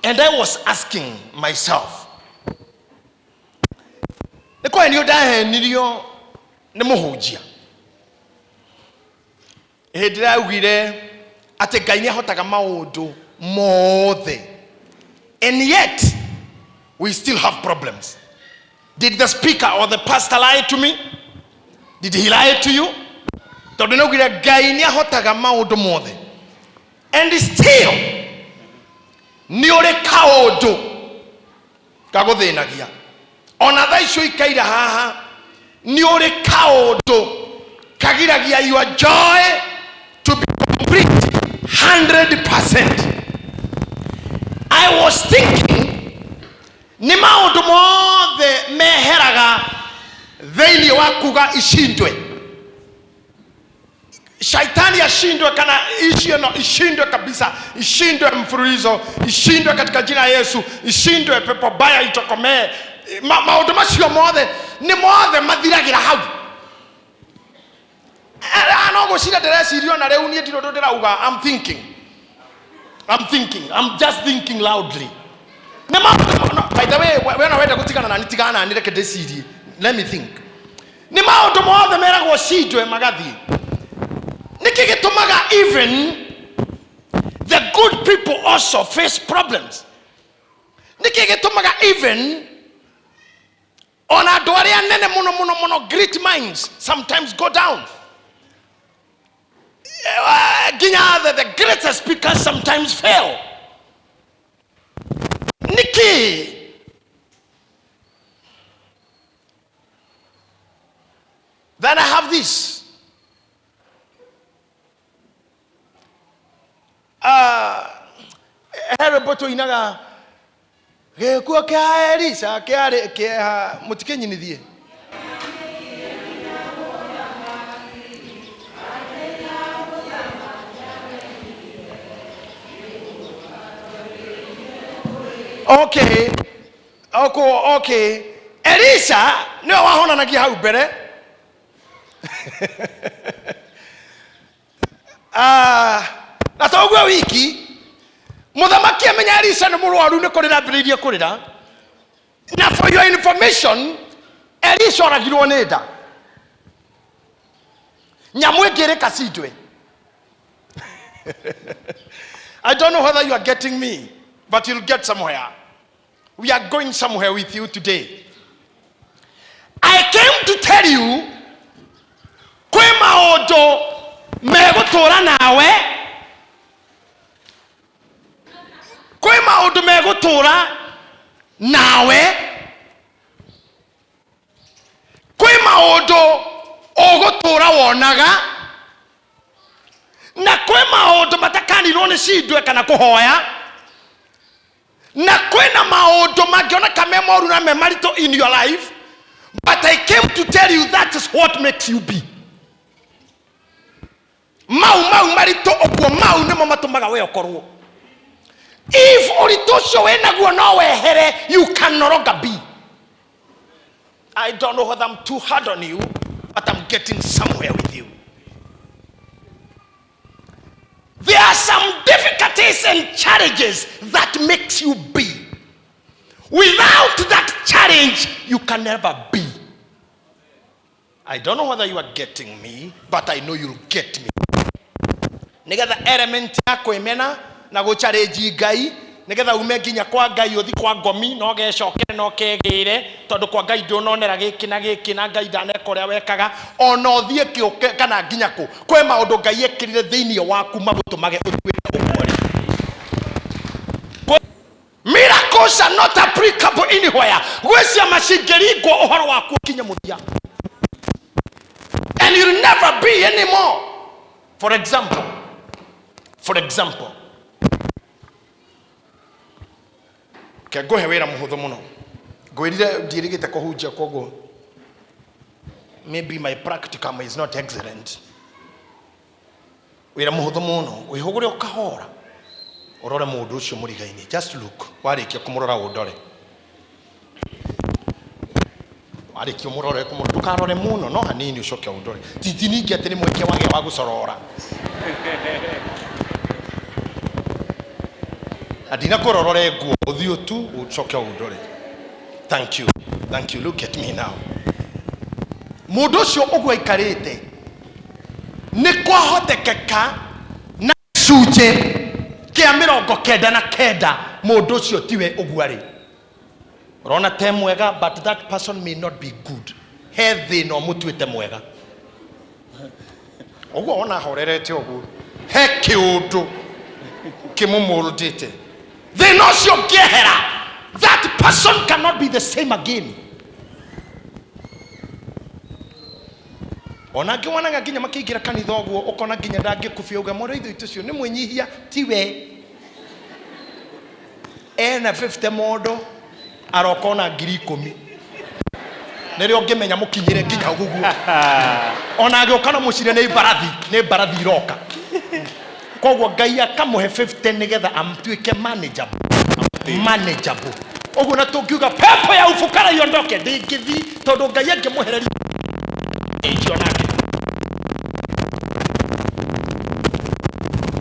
And I was asking myself, nĩ kũhenio ndahenirio nĩ mũhunjia hĩndĩ ĩrĩa augire atĩ Ngai nĩ ahotaga maũndũ mothe, and yet we still have problems. Did the speaker or the pastor lie to me? Did he lie to you? Tondũ nĩ augire Ngai nĩ ahotaga maũndũ mothe, and still nĩ ũrĩ kaũndũ gagũthĩnagia. Ona thaa icio ikaire haha nĩ ũrĩ kaũndũ kagiragia your joy to be complete 100%. I was thinking nĩ maũndũ mothe meheraga thĩinĩ wa kuga icindwe, shaitani ashindwe, kana ishi ĩno ishindwe kabisa, ishindwe mfululizo, ishindwe katika jina la Yesu, ishindwe, pepo baya itokomee. Maũndũ macio mothe nĩ mothe mathiragĩra hau. No gwĩciria ndĩreciria ona rĩu niĩ ndirĩ ũndũ ndĩrauga. I'm thinking, I'm thinking, I'm just thinking loudly. Nĩ maũndũ no, by the way, we no wenda gũtigana nani, tigana nani, reke ndĩcirie. Let me think. Nĩ maũndũ mothe meragwo cindwe magathiĩ. Nĩkĩ gĩtũmaga even the good people also face problems? Nĩkĩ gĩtũmaga even ona andũ arĩa nene mũno mũno mũno, great minds, sometimes go down? Nginya the greatest speakers sometimes fail. Nĩkĩ? Then I have this. He rwĩmbo tũinaga, gĩkuũ kĩa Elisha kĩarĩ kĩeha, mũtikĩnyinithie. Okay, Elisha nĩwe wahonanagia hau mbere. Ah, na toguo wiki mũthamaki amenya Elisha nĩ mũrwaru, nĩ kũrĩra ambĩrĩirie kũrĩra. Na for your information, Elisha oragirwo nĩ nda, nyamũ ĩngĩ ĩrĩ kacindwe. I don't know whether you are getting me, but you'll get somewhere. We are going somewhere with you today. I came to tell you kwĩ maũndũ megũtũra nawe, kwĩ maũndũ megũtũra nawe, kwĩ maũndũ ũgũtũra wonaga, na kwĩ maũndũ matakanirwo nĩ cindwe kana kũhoya, na kwĩna maũndũ mangĩoneka me moru na me maritũ in your life, but I came to tell you that is what makes you be. Mau mau maritũ ũguo, mau nĩmo matũmaga we ũkorwo. If ũritũ ũcio wĩnaguo no wehere, you can no longer be. I don't know whether I'm too hard on you, but I'm getting somewhere with you. There are some difficulties and challenges that makes you be. Without that challenge, you can never be. I don't know whether you are getting me, but I know you'll get me. Nigetha element ya kwĩmena na gũchallenge Ngai, nigetha ume nginya kwa Ngai ũthi kwa ngomi, no gecokere no kegĩre, tondũ kwa Ngai ndũnonera gĩkĩ na gĩkĩ, na Ngai ndaneka ũrĩa wekaga, ona ũthiĩ kĩũke kana nginya kũ, kwĩ maũndũ Ngai ekĩrire thĩinĩ waku magũtũmage ũtuĩke ũguo rĩ. Miracles are not applicable anywhere. Gwĩ ciama cingĩringwo ũhoro waku ũkinye mũthia, and you'll never be anymore. For example, ke ngũhe wĩra mũhũthũ mũno. Ngwĩrire ndiĩrĩgĩte kũhunjia, koguo maybe my practicum is not excellent. Wĩra mũhũthũ mũno: wĩhũgũre ũkahora, ũrore mũndũ ũcio mũrigaini. Just look. Warĩkia kũmũrora, ũndore. Warĩkia ũmũrore, kũmũrora, ndũkarore mũno, no hanini, ũcoke ũndore. Titi ningĩ atĩ nĩ mweke wagĩa wa gũcorora. Na ndinakwĩra ũrore nguo, ũthiũ tu ũcoke ũndore. Thank you, thank you. Look at me now. Mũndũ ũcio ũguo aikarĩte nĩ kwahotekeka na gĩcunjĩ kĩa 99 mũndũ ũcio tiwe ũguo arĩ. Ũrona te mwega, but that person may not be good. He thĩna ũmũtuĩte mwega. Ũguo wona ahorerete ũguo, he kĩũndũ kĩmũmũldĩte. Thĩna ũcio ũngĩehera, that person cannot be the same again. Ona angĩ wonaga nginya makĩingĩra kanitha ũguo, ũkona nginya ndangĩkubia uga mũrũ ithe witũ ũcio nĩ mwĩnyihia, tiwe. Ena 50 mondo aroka ona 10,000. Nĩrĩo ũngĩmenya mũkinyĩre nginya ũguo. Ona agĩũka na mũcire nĩ mbarathi, nĩ mbarathi iroka. Koguo Ngai akamũhe 50 nĩgetha amtuĩke manageable. Manageable. Ũguo na tũngiuga pepo ya ufukara iondoke, ndĩngĩthiĩ tondũ Ngai angĩmũhereria ĩngĩ onake.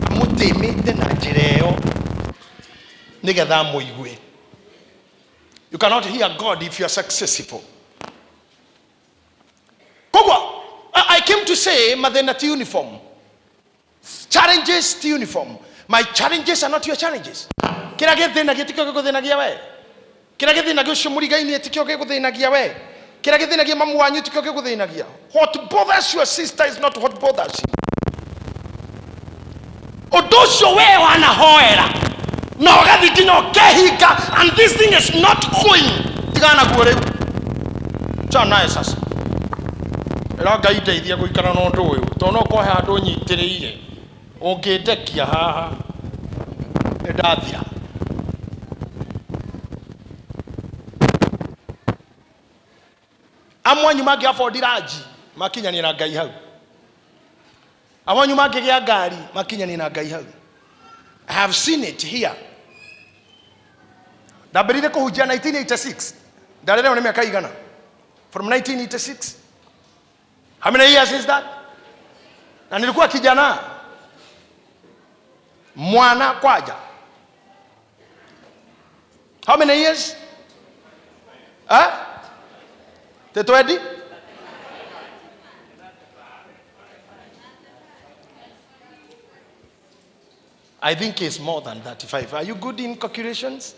Amũtĩmĩte na njĩra ĩyo nĩgetha amũigue. You cannot hear God if you are successful. Koguo I came to say mathĩna ti uniform. Challenges ti uniform. My challenges are not your challenges. Kĩrĩa gĩthĩnagia tikĩo gĩgũthĩnagia we. Kĩrĩa gĩthĩnagia ũcio mũrigainie tikĩo gĩgũthĩnagia we. Kĩrĩa gĩthĩnagia mamu wanyu tikĩo gĩgũthĩnagia. What bothers your sister is not what bothers you. Ũndũ ũcio we wanahoera na ũgathiĩ nginya ũkehinga, and this thing is not going, tigana naguo rĩu. Achana naye sasa. Ĩra Ngai ndeithia gũikara na ũndũ ũyũ, tondũ no ũkorwo he handũ ũnyitĩrĩire ũngĩndekia haha nĩ ndathira. Amwe anyu mangĩ afford ranji makinyanie na Ngai hau. Amwe anyu mangĩgĩa ngari makinyanie na Ngai hau. I have seen it here. Ndambĩrĩirie kũhunjia 1986. Ndarereo nĩ mĩaka igana? From 1986. How many years is that? Na nilikuwa kijana. Mwana kwaja. How many years? Huh? The 20? I think it's more than 35. Are you good in calculations?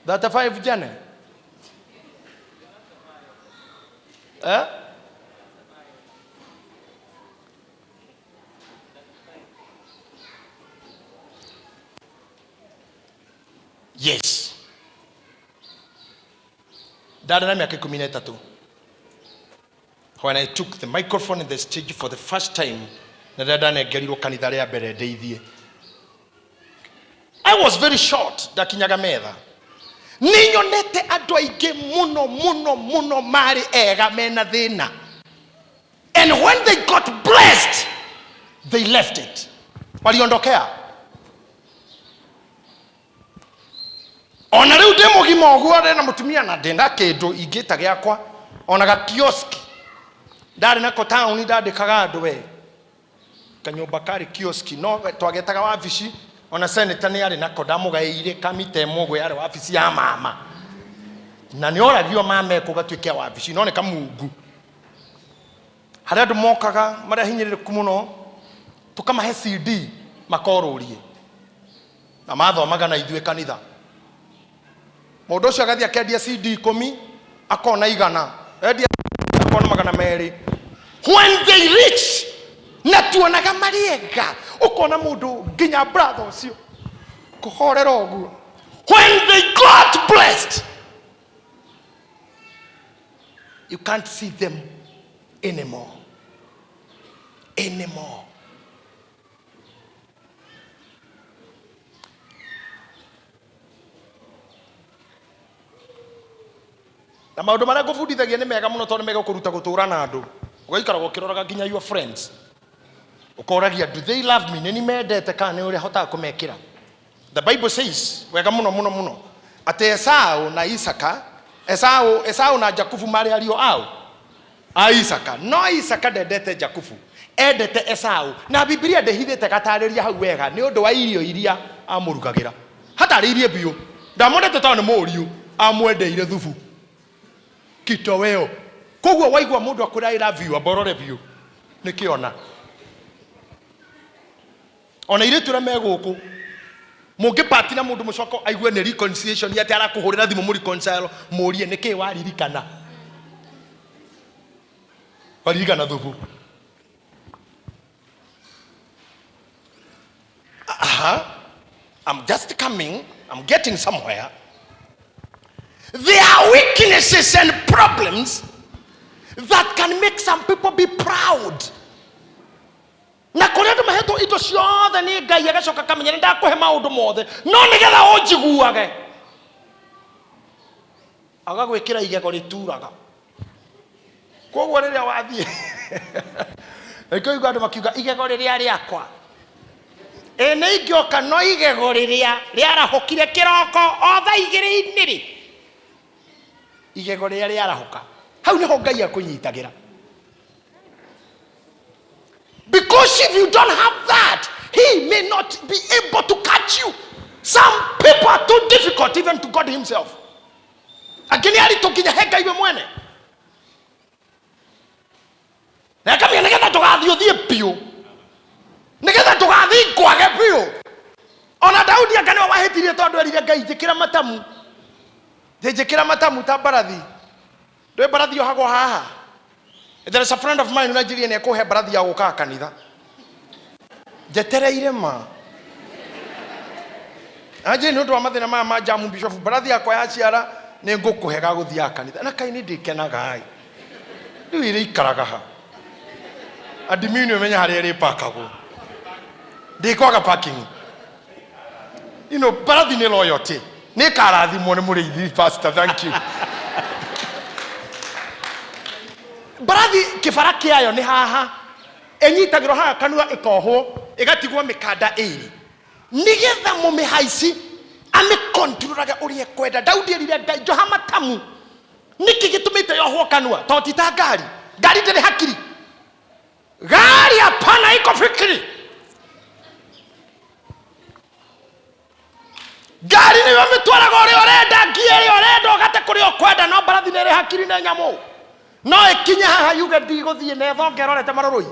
35, Jane? Eh? Yes. Ndarĩ na mĩaka 13 when I took the microphone in the stage for the first time, na rĩrĩa ndanengerirwo kanitha rĩa mbere ndeithie. I was very short, ndakinyaga metha. Nĩ nyonete andũ aingĩ mũno mũno mũno marĩ ega mena thĩna. And when they got blessed, they left it. Waliondokea. Ona rĩu ndĩ mũgima ũguo ndĩ na mũtumia na ndĩ na kĩndũ ingĩta gĩakwa, ona gakioski ndarĩ nako taũni, ndandĩkaga andũ we kanyũmba karĩ kioski, no twagetaga wabici. Ona senator nĩ arĩ nako, ndamũgaĩire kamita ĩmwe ũguo yarĩ wabici ya mama, na nĩ oragio mama ekũ gatuĩke wabici, no nĩ kamungu harĩa andũ mokaga marĩa hinyĩrĩrĩku mũno, tũkamahe CD makorũrie na mathomaga na ithuĩ kanitha. Mũndũ ũcio agathiĩ akendia CD 10 akona 100, endia akona 200. When they reach, na tuonaga marĩ ega, ũkona mũndũ nginya brother ũcio kũhorera ũguo. When they got blessed, you can't see them anymore, anymore. Na maũndũ marĩa ngũbundithagia nĩ mega mũno, tondũ nĩ megũkũruta gũtũũra na andũ, ũgaikaraga ũkĩroraga nginya your friends, ũkoragia, do they love me? Nĩ ni mendete kana nĩ ũrĩa hotaga kũmekĩra? The Bible says wega mũno mũno mũno atĩ Esau na Isaka, Esau na Jakubu marĩ ariũ ao a Isaka, no Isaka ndendete Jakubu, endete Esau. Na Bibilia ndĩhithĩte gatarĩria hau wega, nĩ ũndũ wa irio iria amũrugagĩra. Hatarĩirie biũ. Ndamwendete tondũ nĩ mũriũ. Amwendeire thubu. Kitoweo. Koguo waigua mũndũ akwĩra I love you, amba ũrore biũ. Nĩkĩona. Ona airĩtu arĩa me gũkũ, mũngĩpati na mũndũ mũcoko aigue nĩ reconciliation atĩ arakũhũrĩra thimũ mũ reconcile, mũrie nĩkĩ waririkana. Waririkana thubu. Aha. I'm just coming. I'm getting somewhere. There are weaknesses and problems that can make some people be proud. Na kũrĩa andũ mahetwo indo ciothe nĩ Ngai agacoka akamenya nĩ ndakũhe maũndũ mothe no nĩgetha ũnjiguage agagwĩkĩra igego rĩturaga. Koguo rĩrĩa wathiĩ nĩkĩo ũigua andũ makiuga igego rĩrĩa rĩakwa ĩ nĩ ingĩoka no igego rĩrĩa rĩarahũkire kĩroko o thaa igĩrĩ-inĩ rĩ igego rĩrĩa rĩarahũka hau nĩho Ngai akũnyitagĩra. Because if you don't have that, he may not be able to catch you. Some people are too difficult even to God himself. Angĩ nĩ aritũ nginya he Ngai we mwene. Na akamenya nĩgetha ndũgathiĩ ũthiĩ biũ, nĩgetha ndũgathiĩ ngwage biũ. Ona Daudi anga nĩwe wahĩtirie tondũ erire Ngai njĩkĩra matamu, njĩkĩra matamu ta mbarathi. Ndũĩ mbarathi yohagwo haha? There is a friend of mine ũranjĩrire nĩ ekũhe mbarathi ya gũkaga kanitha. Njetereire ma. Anjĩrire nĩ ũndũ wa mathĩna maya ma jamu bishop, mbarathi yakwa yaciara nĩ ngũkũhe ga gũthiaga kanitha. Na kaĩ nĩ ndĩkenaga ĩ. Rĩu ĩrĩikaraga ha? Admin ũmenye harĩa ĩrĩpakagwo. Ndĩkwaga parking. You know, mbarathi nĩ loyalty. Nĩ ĩkarathimwo nĩ mũrĩithi pastor, thank you. Mbarathi kĩbara kĩayo nĩ haha. Ĩnyitagĩrwo haha kanua ĩkohwo, ĩgatigwo mĩkanda ĩrĩ. Nĩgetha mũmĩhaici amĩkontrolage ũrĩa ekwenda. Daudi erire Ngai, njoha matamu. Nĩkĩ gĩtũmĩte yohwo kanua? Tondũ ti ta ngari. Ngari ndĩrĩ hakiri. Gari hapana iko fikiri. Ngari nĩyo mĩtwaraga ũrĩa ũrenda, ngia ĩrĩa ũrenda, ũgate kũrĩa ũkwenda, no mbarathi nĩ ĩrĩ hakiri nĩ nyamũ. No ĩkinye haha yuge ndigũthiĩ na ĩthonge ĩrorete marũrũi.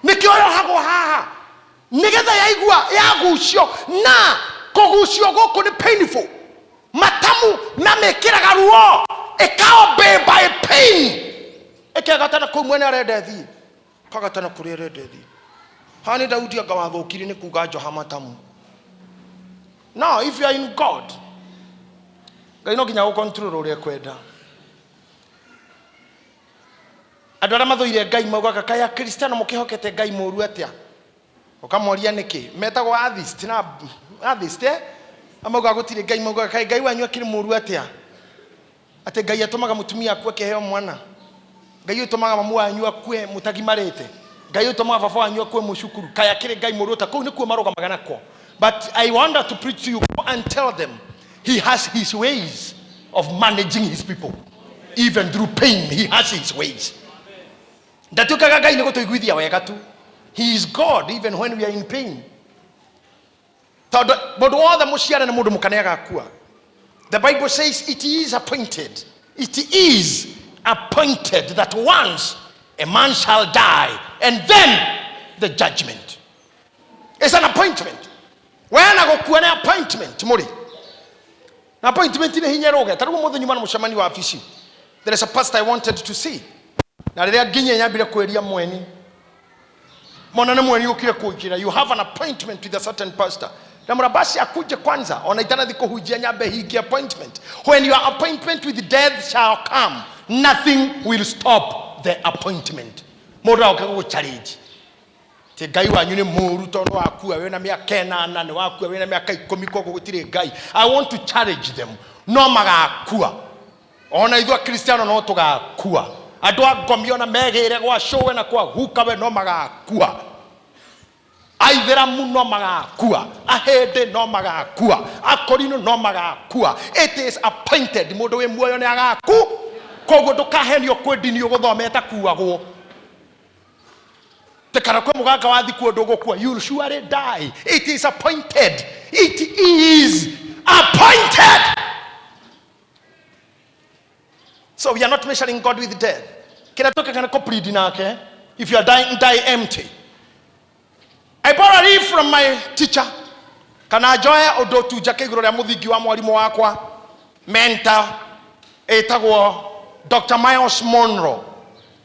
Nĩkĩo yohagwo haha nĩgetha yaigua yagucio, na kũgucio gũkũ nĩ painful. Matamu mamĩkĩraga ruo, ĩkaobey by pain. Ĩkegatana kũu mwene arenda ĩthiĩ, ĩkagatana kũrĩa ĩrenda ĩthiĩ. Haha nĩ Daudi anga wathũkirie nĩ kuga njoha matamu. Now if you are in God, Ngai no nginya gũcontrol ũrĩa ekwenda. Andũ arĩa mathũire Ngai maugaga kaĩ Akristiano mũkĩhokete Ngai mũru atĩa? Ũkamoria nĩkĩ? Metagwo atheist na atheist eh? Amaugaga gũtirĩ Ngai, maugaga kaĩ Ngai wanyu akĩrĩ mũru atĩa? Atĩ Ngai atũmaga mũtumia akue akĩheo mwana? Ngai ũyũ ũtũmaga mamu wanyu akue mũtagimarĩte? Ngai ũyũ ũtũmaga baba wanyu akue mũcukuru? Kaĩ akĩrĩ Ngai mũũru ta kũu nĩkuo marũgamaga nakuo. But I wonder to preach to you, go and tell them he has his ways of managing his people. Even through pain, he has his ways. Ndatuĩkaga Ngai nĩ gũtũiguithia wega tu. He is God even when we are in pain. Tondũ mũndũ wothe mũciare nĩ mũndũ mũka nĩ agakua. The Bible says it is appointed. It is appointed that once a man shall die and then the judgment. It's an appointment. We na gũkua nĩ appointment mũrĩ. Na appointment nĩ hinya rũge. Ta rĩu ũmũthĩ nyuma na mũcemanio wa wabici. There is a pastor I wanted to see. Na rĩrĩa nginyire nyambire kwĩria mweni. Mona nĩ mweni ũkire kũnjĩra you have an appointment with a certain pastor. Ndamwĩra basi akuje kwanza ona itanathi kũhunjia nyambe hingie appointment. When your appointment with death shall come, nothing will stop the appointment. Mũndũ agoka gũgũ challenge. Atĩ Ngai wanyu nĩ mũru tondũ nĩ wakua wĩna mĩaka ĩnana, nĩ wakua wĩna mĩaka ikũmi koguo gũtirĩ Ngai. I want to challenge them. No magakua. Ona ithuĩ Akristiano no tũgakua. Andũ a ngomi ona megĩre gwa cũwe na kwa gukawe no magakua. Aithĩramu no magakua. Ahĩndĩ no magakua. Akorino no magakua. It is appointed. Mũndũ wĩ muoyo nĩ agaku. Koguo ndũkahenio kwĩ ndini ũgũthoma ĩtakuagwo. Te Kana kwĩ mũganga wathi kuo ndũgũkua. You will surely die. It is appointed. It is appointed. So we are not measuring God with death. Kĩrĩa twĩkaga nĩ kũplead nake. If you are dying, die empty. I borrow leave from my teacher. Kana njoe ũndũ tu njake igũrũ rĩa mũthingi wa mwarimũ wakwa mentor ĩtagwo Dr. Miles Monroe.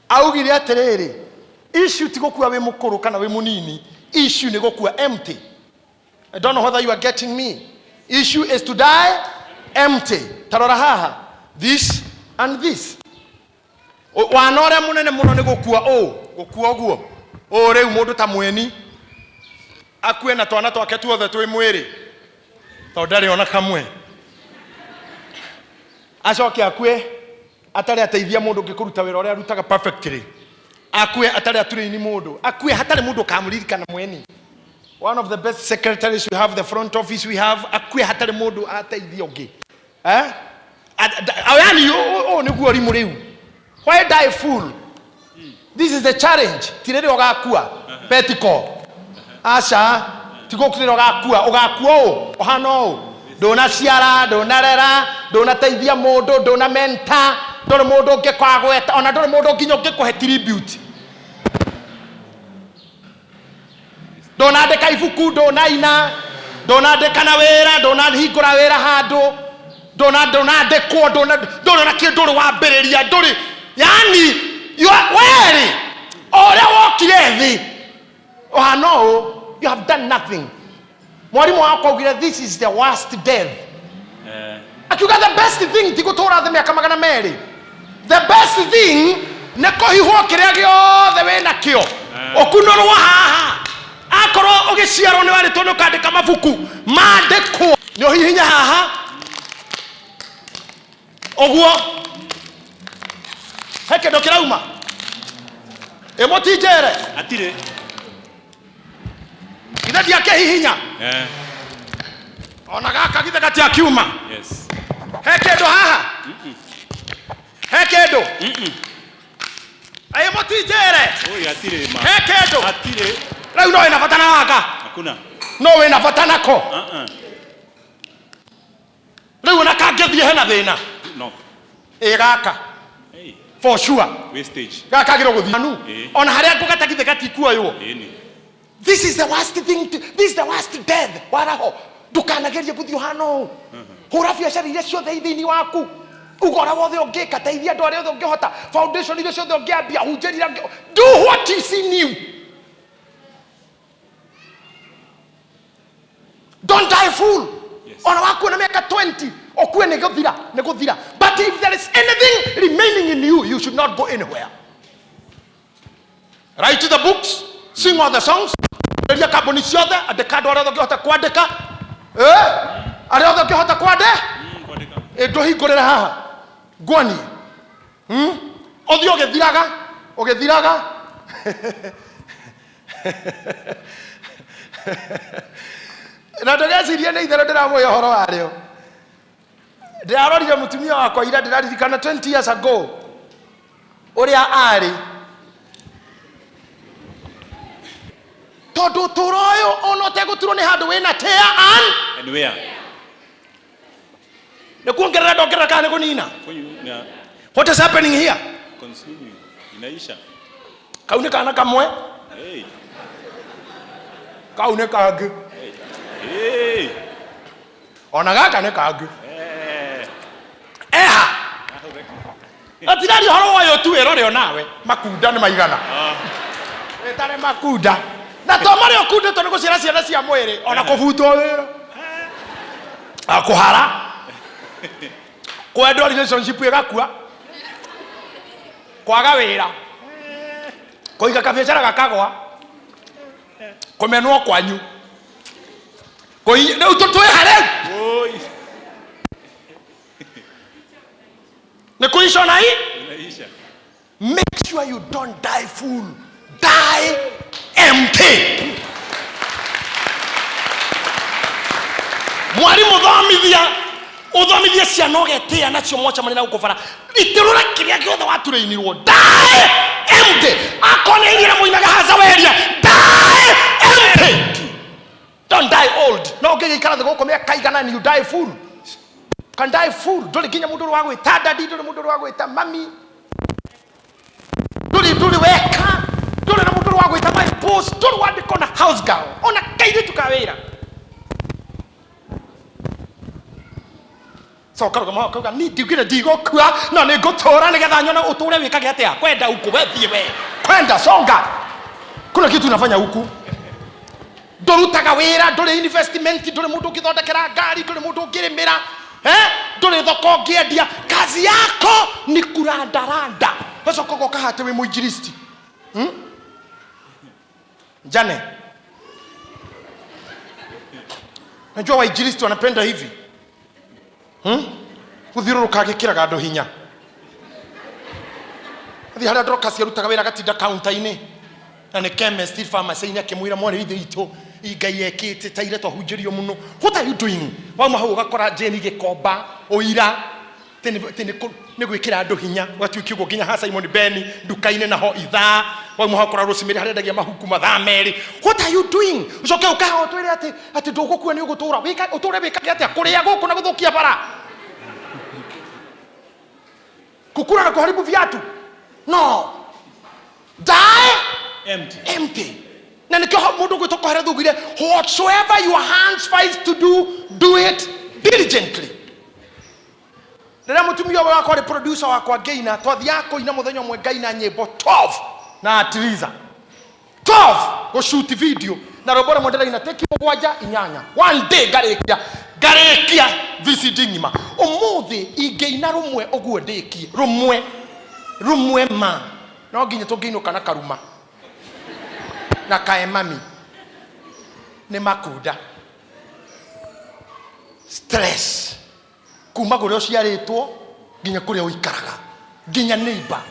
Augire atĩrĩrĩ, issue ti gũkua wĩ mũkũrũ kana wĩ mũnini, issue nĩ gũkua empty. I don't know whether you are getting me. Issue is to die empty. Tarora haha. This and this. Wana ũrĩa mũnene mũno nĩ gũkua ũũ, gũkua ũguo. Ũũ rĩu mũndũ ta mweni akue na twana twake tuothe twĩ mwĩrĩ tondũ ndarĩ ona kamwe. Acoke akue atarĩ ateithia mũndũ ũngĩ kũruta wĩra ũrĩa arutaga perfectly. Akue atarĩ aturaini mũndũ. Akue hatarĩ mũndũ ũkamũririkana mweni. One of the best secretaries we have, the front office we have, akue hatarĩ mũndũ ateithia ũngĩ. Eh? Yani ũũ nĩguo rimũ rĩu. Why die fool? This is the challenge. Ti rĩrĩa ũgakua. Petiko. Aca. Ti gũkũ rĩrĩa ũgakua. Ũgakua ũũ. Ũhana ũũ. Ndũnaciara, ndũnarera, ndũnateithia mũndũ, ndũna mentor, ndũrĩ mũndũ ũngĩkwagweta, ona ndũrĩ mũndũ nginya ũngĩkũhe tribute. Ndũnandĩka ibuku, ndũnaina, ndũnandĩka na wĩra, ndũnahingũra wĩra handũ, ndũnandĩkwo, ndũrĩ na kĩndũ ũrĩ wambĩrĩria, ndũrĩ, yani, werĩ, o ũrĩa wokire thĩ, ũhana ũũ, you have done nothing. Mwarimũ wakwa augire, this is the worst death. Akiuga the best thing ti gũtũra thĩ mĩaka magana merĩ. The best thing nĩ kũhihwo kĩrĩa gĩothe wĩnakĩo. Ũkunũrwo haha. Akorwo ũgĩciarwo nĩ warĩtwo nĩ ũkandĩka mabuku, mandĩkwo. Nĩ ũhihinye haha. Ũguo. He kĩndũ kĩrauma. Ĩ mũtinjĩre. Hatirĩ. Githĩ ndiakĩhihinya? Ona gaka githĩ gatiakiuma. Yes. He kĩndũ haha? He kĩndũ? Ĩ mũtinjĩre. Oi, hatirĩ ma. He kĩndũ? Hatirĩ. Rĩu no wĩna bata na gaka. Hakuna. No wĩna bata nako. Uh-uh. Rĩu ona kangĩthiĩ hena thĩna. No. Ĩ gaka. Hey. For sure. Wastage. Gaka kagĩrĩirwo gũthiĩ. Anu. Eh. Ona harĩa ngũgata githĩ gatikuoywo. Ĩni. This is the worst thing to, this is the worst death. Waraho. Ndũkanagerie gũthiĩ ũhana ũũ. Hũra biacara iria ciothe i thĩinĩ waku. Uga ũrĩa wothe ũngĩka, teithia andũ arĩa othe ũngĩhota. Foundation iria ciothe ũngĩambia, hunjĩria ũngĩ-, do what is in you. Don't die fool. Yes. Ona wakuona mĩaka 20, ũkue nĩ gũthira, nĩ gũthira. But if there is anything remaining in you, you should not go anywhere. Write the books, sing all the songs, ria kambuni ciothe, andĩka andũ arĩa othe ũngĩhota kwandĩka. Arĩa othe ũngĩhota kwandĩka. Kwandĩka. Ndũhingũrĩre haha. Nguonie. Ũthiĩ ũgĩthiraga, ũgĩthiraga. Na ndũgecirie nĩ itherũ ndĩramũhe ũhoro warĩo. Ndĩrarorire mũtumia wakwa ira, ndĩraririkana 20 years ago ũrĩa arĩ. Tondũ ũtũũro ũyũ ona ũtegũturwo nĩ handũ wĩna tear and And where? Nĩ kuongerera ndongerera kana nĩ kũnina? Kũnyu-, What is happening here? Consuming. Inaisha. Kau nĩ kana kamwe. Hey. Kau nĩ kangĩ. Hey. Ona gaka nĩ kangĩ. Hey. Eha. Atirari ũhoro wa ũyũ tu ĩrore onawe. Makunda nĩ maigana. Ĩtarĩ makunda. Na to marĩa ũkundĩtwo nĩ gũciara ciana cia mwĩrĩ, ona kũbutwo wĩra. Kũhara. Kwendwo relationship ĩgakua. Kwaga wĩra. Kũiga kabiacara gakagwa. Kũmenwo kwanyu. Rĩu twĩ ha rĩu? Oi. Nĩ kũica na i? Inaisha. Make sure you don't die full. Die empty. Mwarimũ thomithia. Ũthomithie ciana ũgetĩa nacio mwacemania na gũkũ bara. Itũrũra kĩrĩa gĩothe waturĩinirwo. Die empty. Akorwo nĩ inyuĩ mũinaga haca weria. Die empty. Don't die old. No ũngĩgĩikara thĩ gũkũ mĩaka igana and you die full. Can die full. Ndũrĩ nginya mũndũ ũrĩ wa gwĩta daddy, ndũrĩ mũndũ ũrĩ wa gwĩta mami. Ndũrĩ weka. Ndũrĩ na mũndũ ũrĩ wa gwĩta my boss. Ndũrĩ wandĩkwo na house girl. Ona kairĩtu ka wĩra. So ũkarũgama ũkauga ni ndiugire ndigũkua no nĩ ngũtũra nĩgetha nyone ũtũre wĩkage atĩa. Kwenda huku we thiĩ we. Kwenda songa. Kuna kitu unafanya huku. Ndũrutaga wĩra, ndũrĩ investment, ndũrĩ mũndũ ũngĩthondekera ngari, ndũrĩ mũndũ ũngĩrĩmĩra, ndũrĩ thoko ũngĩendia. Kazi yako ni kurandaranda. Ũgacoka ũgoka haha atĩ wĩ mũinjilisti. Njane. Najua wainjilisti wanapenda hivi. Gũthiũrũrũka agĩkĩraga andũ hinya. Athiĩ harĩa Dorcas arutaga wĩra agatinda counter-inĩ. Na nĩ chemist pharmacy-inĩ akĩmwĩra mwarĩ ithe witũ Ngai ekĩte ta ira twahunjĩrio mũno. What are you doing? Wauma hau ũgakora Jane Gĩkomba ũira atĩ nĩ gwĩkĩra andũ hinya ũgatuĩka ũguo nginya ha Simon Ben nduka-inĩ naho ithaa. Wauma hau ũkora Rosemary harĩa endagia mahuku mathaa merĩ. What are you doing? Ũcoke ũkaha ũtwĩre atĩ ndũgũkua nĩ ũgũtũra. Ũtũre wĩkage atĩa? Kũrĩa gũkũ na gũthũkia bara. Kukula na kuharibu viatu. No. Die empty. Empty. Na nikio mundu gwitwo Kohelethu augire, whatsoever your hands finds to do, do it diligently. Rĩrĩa mũtumia ũyũ wakwa arĩ producer wakwa ngĩina, twathiaga kũina mũthenya ũmwe ngaina nyĩmbo 12 na Atiliza. 12 gũshoot video na rwĩmbo rũmwe ndĩraina teki mũgwanja inyanya. One day ngarĩkia VCD ng'ima. Ũmũthĩ ingĩina rũmwe ũguo ndĩkie, rũmwe ma. No nginya tũngĩinũka na karuma na kaemami nĩ makunda. Stress kuma kũrĩa ũciarĩtwo nginya kũrĩa ũikaraga, nginya neighbor,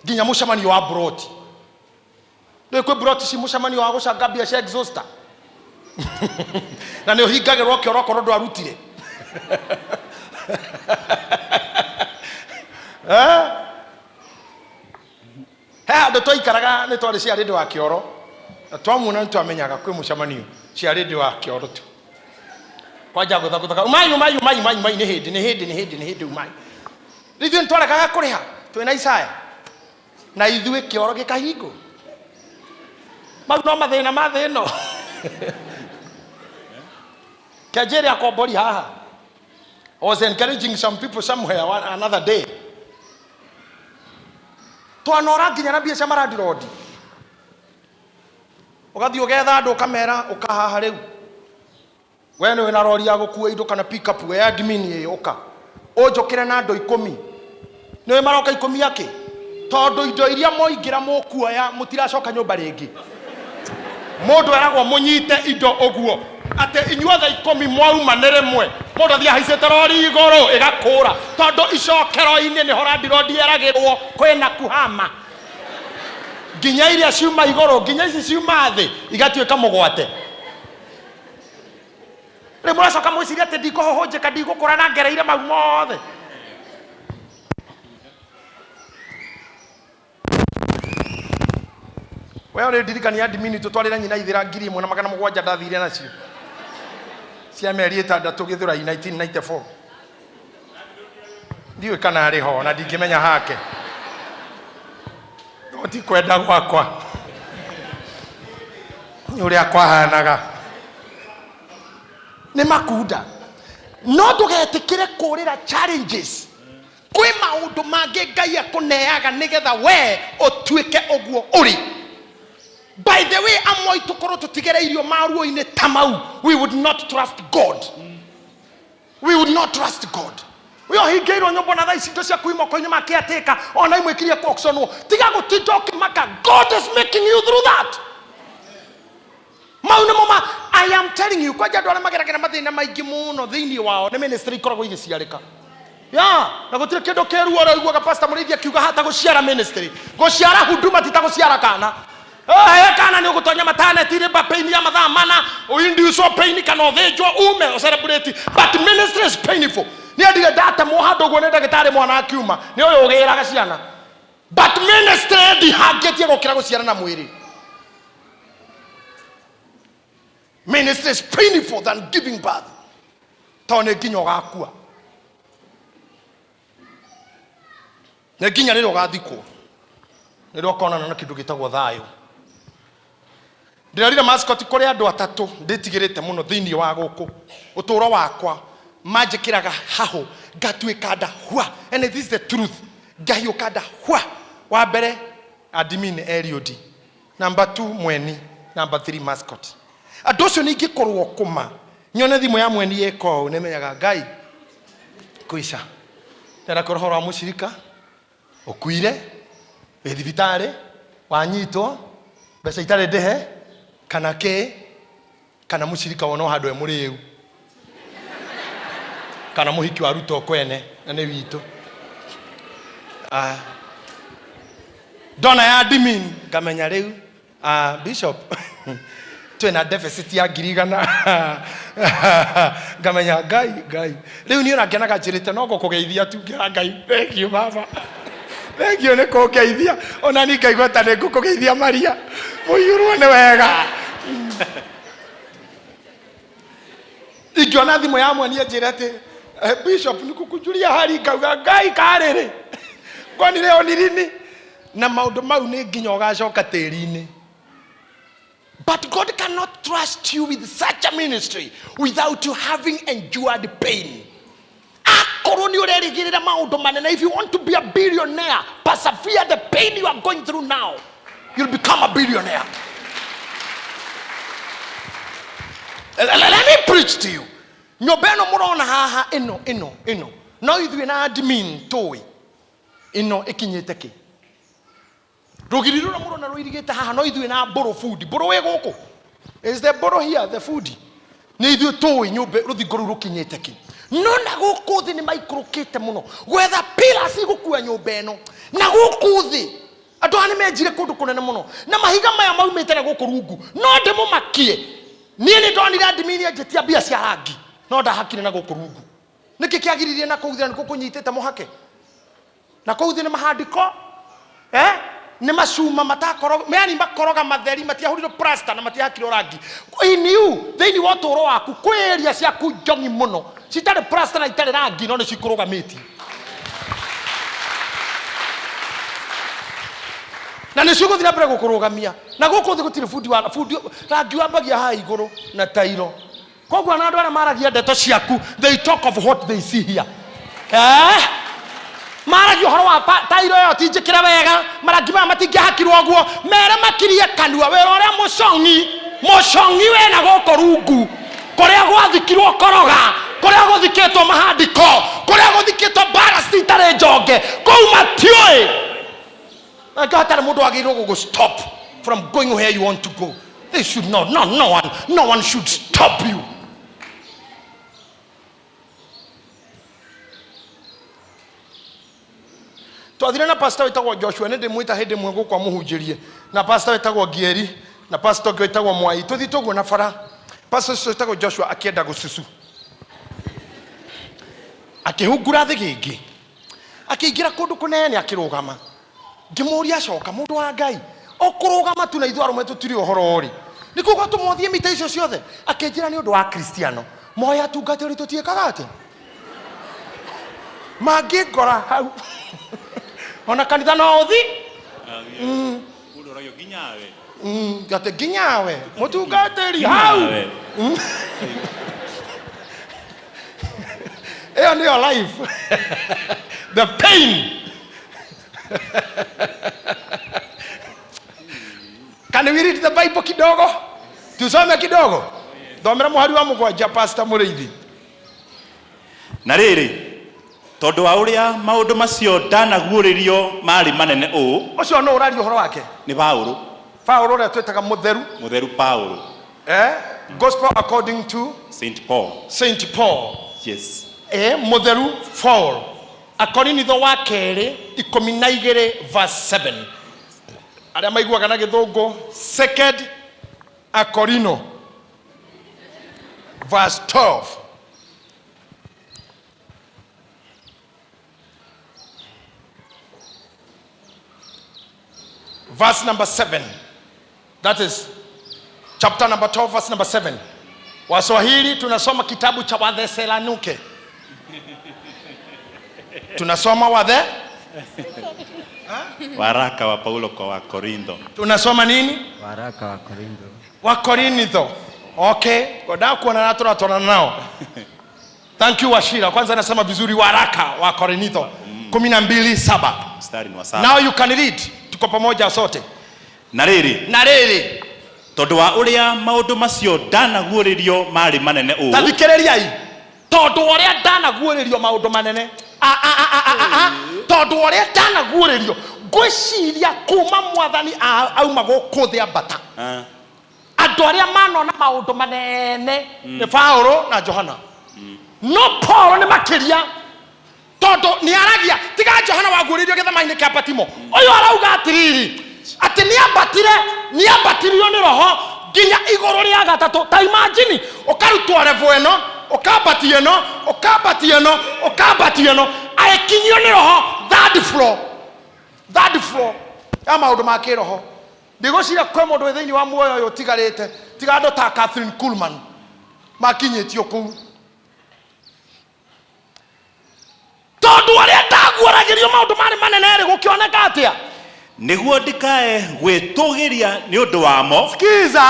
nginya mũcemanio wa broti. Rĩu kwĩ broti ci mũcemanio wa gũcanga mbia cia exhauster. Na nĩ ũhingagĩrwo kĩoro okorwo ndwarutire. He handũ twaikaraga nĩ twarĩ cia rĩndĩ wa kĩoro. Na twamuona nĩ twamenyaga kwĩ mũcemanio cia rĩndĩ wa kĩoro tu. Kwanja gũthagũthaga, umai, umai, umai, umai, umai, nĩ hĩndĩ, nĩ hĩndĩ, nĩ hĩndĩ, nĩ hĩndĩ, umai. Rĩu ithuĩ nĩ twaregaga kũrĩha, twĩna Isaya. Na ithuĩ kĩoro gĩkahingwo. Mau no mathĩna ma thĩ ĩno. Kĩanjĩre akombori haha. I was encouraging some people somewhere another day. Twanora nginya na mbia cia marandirondi. Ũgathiĩ ũgetha andũ ũkamera ũkahaha rĩu. We nĩ wĩna rori ya gũkua indo kana pick up, we admin ĩ ũka. Ũnjũkĩre na andũ ikũmi. Nĩ maroka ikũmi akĩ? Tondũ indo iria moingĩra mũkuoya mũtiracoka nyũmba rĩngĩ. Mũndũ eragwo mũnyite indo ũguo. Atĩ inyuothe ikũmi mwauma nĩ rĩmwe. Mũndũ athiĩ ahaicĩte rori igũrũ ĩgakũra. Tondũ icokero-inĩ nĩho landirondi eragĩrwo kwĩna kuhama. Nginya iria ciuma igũrũ, nginya ici ciuma thĩ, igatuĩka mũgwate. Rĩu mũracoka mwĩcirie atĩ ndikũhũhũnjĩka, ndigũkũra na ngereire mau mothe. We ũrĩ ndirikania admin tũtwarĩre nyina ithĩra ngiri ĩmwe na magana mũgwanja ndathire nacio cia mĩeri ĩtandatũ Gĩthũrai 1994. Ndiũĩ kana arĩ ho na ndingĩmenya hake. No ti kwenda gwakwa. Nĩ ũrĩa kwahanaga. Nĩ makunda. No ndũgetĩkĩre kũrĩra challenges. Kwĩ maũndũ mangĩ Ngai akũneaga nĩgetha we ũtuĩke ũguo ũrĩ. By the way, amwe aitũ korwo tũtigereirio maruo-inĩ ta mau, we would not trust God. We would not trust God. We ũhingĩirwo nyũmba na thaa ici indo ciaku i moko-inĩ ma caretaker, ona imwe ikirie kuauctionwo. Tiga gũtinda ũkĩmaka. God is making you through that. Mau nĩmo ma, I am telling you, kwanja andũ arĩa mageragĩra mathĩna maingĩ mũno thĩinĩ wao nĩ ministry ikoragwo igĩciarĩka. Ya, na gũtirĩ kĩndũ kĩruo ũraiguaga Pastor Mũrĩithi akiuga hata gũciara ministry. Gũciara huduma ti ta gũciara kana. Aya kana nĩ ũgũtonya maternity labor pain ya mathaa mana ũinducwo pain kana ũthĩnjwo ume ũcelebrate, but ministry is painful. Niĩ ndirĩ ndatemwo handũ ũguo nĩ ndagĩtarĩ mwana akiuma, nĩ ũyũ ũgĩraga ciana, but ministry ndihangĩtie gũkĩra gũciara na mwĩrĩ. Ministry is painful than giving birth, tondũ nĩ nginya ũgakua, nĩ nginya rĩrĩa ũgathikwo nĩrĩo ũkonana na kĩndũ gĩtagwo thayũ. Ndĩrerire mascot kũrĩ andũ atatũ ndĩtigĩrĩte mũno thĩinĩ wa gũkũ ũtũũro wakwa, manjĩkĩraga hahũ ngatuĩka nda hwa, and this is the truth, ngahiũka nda hwa. Wa mbere admin Eliud, number 2 Mweni, number 3 mascot. Andũ acio ningĩkorwo kũma nyone thimũ ya Mweni ĩka ũũ, nĩmenyaga Ngai kũica ndĩrenda kwĩra ũhoro wa mũcirika ũkuire wĩ thibitarĩ, wanyitwo mbeca itarĩ ndĩhe kana kĩ, kana mũcirika wona handũ e mũrĩu, kana mũhiki wa Ruto kwene na nĩ witũ. Ah, ndona ya admin ngamenya rĩu, ah, bishop twĩna deficit ya 100,000, ngamenya Ngai Ngai rĩu niĩ ona ngenaga njĩrĩte no ngũkũgeithia tu, ngĩra Ngai thank you baba, thank you nĩ kũngeithia, ona ni ngaigua ta nĩ ngũkũgeithia Maria mũiyũrwo nĩ wega. Ingĩona thimũ ya Mweni anjĩre atĩ, "Eh, bishop nĩkũkũjulia hali," ngauga Ngai karĩrĩ kwani leo ni lini? Na maũndũ mau nĩ nginya ũgacoka tĩri-inĩ. But God cannot trust you with such a ministry without you having endured pain. Akorwo nĩ ũrerĩgĩrĩra maũndũ manene, if you want to be a billionaire, persevere the pain you are going through now, you'll become a billionaire. Let me preach to you. Nyũmba ĩno mũrona haha, ĩno ĩno ĩno, no ithuĩ na admin tũĩ ĩno ĩkinyĩte kĩ. Rũgiri rũrũ mũrona rũirigĩte haha, no ithuĩ na mbũrũ bundi. Mbũrũ wĩ gũkũ? Is the mbũrũ here, the bundi? Nĩ ithuĩ tũĩ nyũmba rũthingo rũu rũkinyĩte kĩ. No na gũkũ thĩ nĩ maikũrũkĩte mũno gwetha pillars igũkua nyũmba ĩno. Na gũkũ thĩ andũ aya nĩ menjire kũndũ kũnene mũno, na mahiga maya maumĩte na gũkũ rungu. No ndĩmũmakie, niĩ nĩ ndonire admin anjĩtia mbia cia rangi, no ndahakire na gũkũ rungu. Nĩkĩ kĩagiririe na kũu thĩ na nĩkuo kũnyitĩte mũhake? Na kũu thĩ nĩ mahandiko, eh? Nĩ macuma matakoro, yani makoroga matheri, matiahũrirwo plaster na matiahakirwo rangi. Iniu thĩinĩ wa ũtũũro waku kwĩ area ciaku njongi mũno citarĩ plaster na itarĩ rangi, no nĩ cikũrũgamĩtie na nĩ cigũthiĩ na mbere gũkũrũgamia. Na gũkũ thĩ gũtirĩ bundi wa bundi, rangi wambagia haha igũrũ na tairo. Koguo na andũ arĩa maragia ndeto ciaku, they talk of what they see here. Eh? Maragia ũhoro wa tairo ĩyo ti njĩkĩre wega, marangi maya matingĩhakirwo ũguo, mere makirie kanua. Wĩra ũrĩa mũcong'i mũcong'i wĩna gũkũ rungu, kũrĩa gwathikirwo koroga, kũrĩa gũthikĩtwo mahandiko, kũrĩa gũthikĩtwo mbara citarĩ njonge, kũu matiũĩ. Angĩkorwo hatarĩ mũndũ wagĩrĩirwo gũgũ stop from going where you want to go, they should not, no, no one, no one should stop you. Twathire na pastor wĩtagwo Joshua, nĩ ndĩmwĩta hĩndĩ ĩmwe gũkũ amũhunjĩrie, na pastor wĩtagwo Ngieri, na pastor ũngĩ wĩtagwo Mwai. Tũthiĩte ũguo na bara, pastor ũcio wĩtagwo Joshua akĩenda gũcucu, akĩhungura thĩgĩngĩ, akĩingĩra kũndũ kũnene, akĩrũgama. Ngĩmũria acoka, mũndũ wa Ngai, ũkũrũgama tu na ithuĩ arũme tũtirĩ ũhoro rĩ, nĩkuo gwatũma ũthiĩ mita icio ciothe? Akĩnjĩra nĩ ũndũ wa Kristiano moya atungatĩri tũtiĩkaga atĩa, mangĩngora hau ona kanitha no ũthi. Mũndũ oragio nginyawe. Atĩ nginyawe mũtungatĩri hau. Nginyawe. Ĩyo nĩyo life, the pain. Can we read the Bible kidogo? Tusome kidogo. Thomera mũhari wa 7, Pastor Mũrĩithi. Na rĩrĩ, tondũ wa ũrĩa maũndũ macio ndanaguũrĩrio marĩ manene ũũ. Ũcio nũ ũraria ũhoro wake? Nĩ Paũlũ. Paũlũ ũrĩa twĩtaga mũtheru. Mũtheru Paũlũ. Eh? Gospel according to Saint Paul. Saint Paul. Yes. Eh, mũtheru Paul. Akorinitho wa kerĩ 12 verse 7. Arĩa maiguaga na Gĩthũngũ, Second Akorino verse 12. Verse number 7. That is chapter number 12 verse number 7. Waswahili tunasoma kitabu cha Wathesalonike. Tunasoma Wathe Waraka wa Paulo kwa Wakorintho. Tunasoma nini? Waraka wa Korintho. Wakorintho. Okay, ngoda kuona na turatwarana nao. Thank you Washira. Kwanza nasema vizuri waraka wa Korintho 12:7. Mstari ni wa saba. Now you can read. Tuko pamoja sote. Na rĩrĩ, Na rĩrĩ, tondũ wa ũrĩa maũndũ macio ndanaguũrĩrio marĩ manene ũũ, tathikĩrĩriai, tondũ ũrĩa ndanaguũrĩrio maũndũ manene. A, a, a, a, a, a, a. Tondũ ũrĩa ndanaguũrĩrio, ngwĩciria kuma mwathani auma gũkũ thĩ ambata. Andũ arĩa manona maũndũ manene nĩ Paulo na Johana. No Paulo nĩ makĩria, tondũ nĩ aragia tiga Johana waguũrĩirio gĩthama-inĩ kĩa Patimo. Ũyũ arauga atĩrĩrĩ, atĩ nĩ ambatirio nĩ roho nginya igũrũ rĩa gatatũ. Ta imagine ũkarutwo level ĩno, ũkambatia ĩno, ũkambatia ĩno, ũkambatia ĩno, agĩkinyio nĩ roho third floor. Third floor ya maũndũ ma kĩroho. Ndigũciria kwĩ mũndũ wĩ thĩinĩ wa muoyo ũyũ ũtigarĩte tiga andũ ta Catherine Kuhlman makinyĩtio kũu. Tondũ arĩa ndaguũragĩrio maũndũ marĩ manene rĩ, gũkĩoneka atĩa? Nĩguo ndikae gwĩtũgĩria nĩ ũndũ wamo. Sikiza,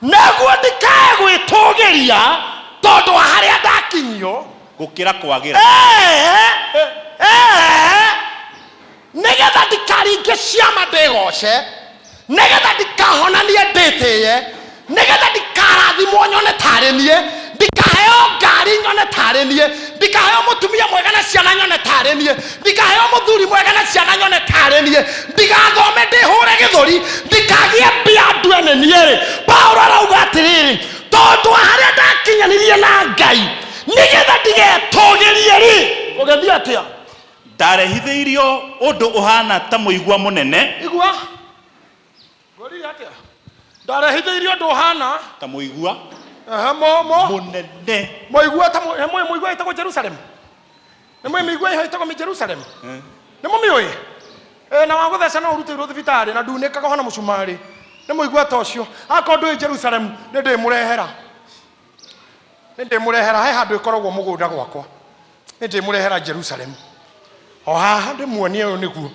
nĩguo ndikae gwĩtũgĩria tondũ wa harĩa ndakinyio gũkĩra kwagĩra. Nĩgetha ndikaringe ciama ndĩgoce, nĩgetha ndikahonanie ndĩtĩye, nĩgetha ndikarathimwo nyone tarĩ niĩ, ndikaheo ngari nyone tarĩ niĩ, ndikaheo mũtumia mwega na ciana nyone tarĩ niĩ, ndikaheo mũthuri mwega na ciana nyone tarĩ niĩ, ndigathome ndĩhũre gĩthũri, ndikagĩe mbia ndue nĩ niĩ rĩ. Paulo arauga atĩrĩrĩ, tondũ wa harĩa ndakinyanirie na Ngai, nĩgetha ndigetũgĩrie rĩ, ũgĩthiĩ atĩa? Ndarehithĩirio ũndũ ũhana ta mũigua mũnene. Igua? Ngũririe atĩa? Ndarehithĩirio ũndũ ũhana ta mũigua Ehe, mo, mo. mũnene. Mũigua ta he mũigua ĩtagwo Jerusalem. Nĩ mwĩ mĩigua ĩho ĩtagwo Jerusalem. Nĩ mũmĩũĩ? Na wa gũtheca no ũrutĩirwo thibitarĩ na ndunĩkaga ũhana mũcumarĩ. Nĩ mũigua ta ũcio. Akorwo ndũĩ Jerusalem, nĩ ndĩmũrehera. Nĩ ndĩmũrehera, he handũ ĩkoragwo mũgũnda gwakwa. Nĩ ndĩmũrehera Jerusalem. O haha ndĩmuonie ũyũ nĩguo.